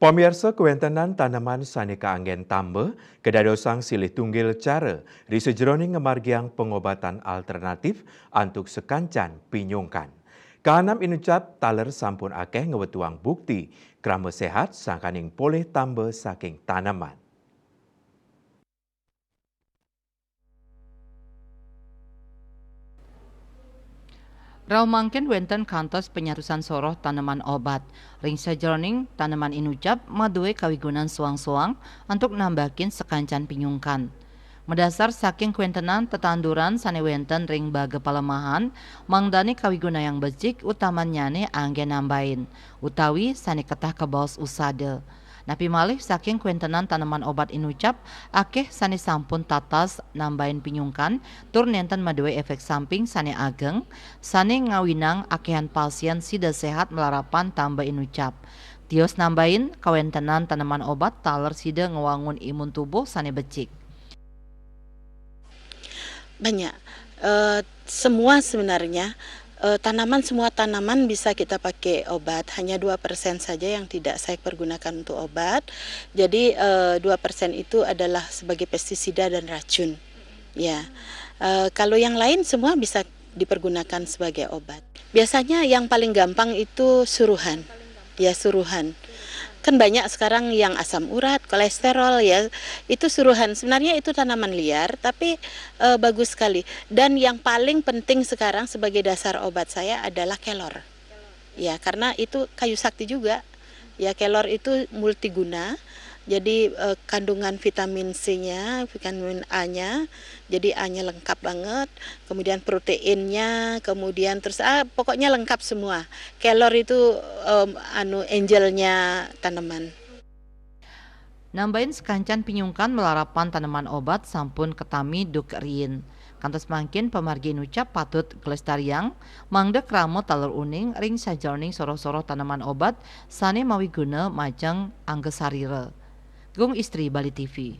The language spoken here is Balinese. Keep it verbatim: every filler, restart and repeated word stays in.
Pamiarsa, kawéntenan taneman sané kaanggén tamba kadadosang silih tunggil cara ri sajeroning ngamargiang pangobatan alternatif antuk sakancan pinyungkan. Kaanam inucap taler sampun akéh ngwetuang bukti krama séhat sangkaning polih tamba saking taneman. Rauh mangkin wénten kantos panyatusan soroh taneman obat. Ring sajeroning taneman inucap madué kawigunan soang-soang antuk nambakin sakancan pinyungkan. Madasar saking kawéntenan tetanduran sané wénten ring baga palemahan, mangdané kawigunayang becik utamannyané anggén nambain, utawi sané ketah kabaos usada. Napi malih saking kawéntenan taneman obat inucap, akéh sané sampun tatas nambain pinyungkan tur nénten madué éfék samping sané ageng, sané ngawinang akéhan pasién sida séhat malarapan tamba inucap. Tios nambain kawéntenan taneman obat taler sida ngwangun imun tubuh sané becik. Banyak. Eh, semua sebenarnya, eh, tanaman, semua tanaman bisa kita pakai obat. Hanya dua persen saja yang tidak saya pergunakan untuk obat. Jadi, eh, dua persen itu adalah sebagai pestisida dan racun. Ya. Eh, kalau yang lain semua bisa dipergunakan sebagai obat. Biasanya yang paling gampang itu suruhan. Ya, suruhan. Kan banyak sekarang yang asam urat, kolesterol, ya. Itu suruhan. Sebenarnya itu tanaman liar, tapi, eh, bagus sekali. Dan yang paling penting sekarang sebagai dasar obat saya adalah kelor. Ya, karena itu kayu sakti juga. Ya, kelor itu multiguna. Jadi, eh, kandungan vitamin C-nya, vitamin A-nya, jadi A-nya lengkap banget. Kemudian proteinnya, kemudian terus, ah, pokoknya lengkap semua. Kelor itu, em, anu, angelnya taneman. Nambain sakancan pinyungkan malarapan taneman obat sampun katami duk riin. Kantos mangkin pamargi inucap patut kalestariang, mangda krama taler uning ring sajeroning soroh-soroh taneman obat sané mawiguna majeng angga sarira. Gung Istri, Bali T V.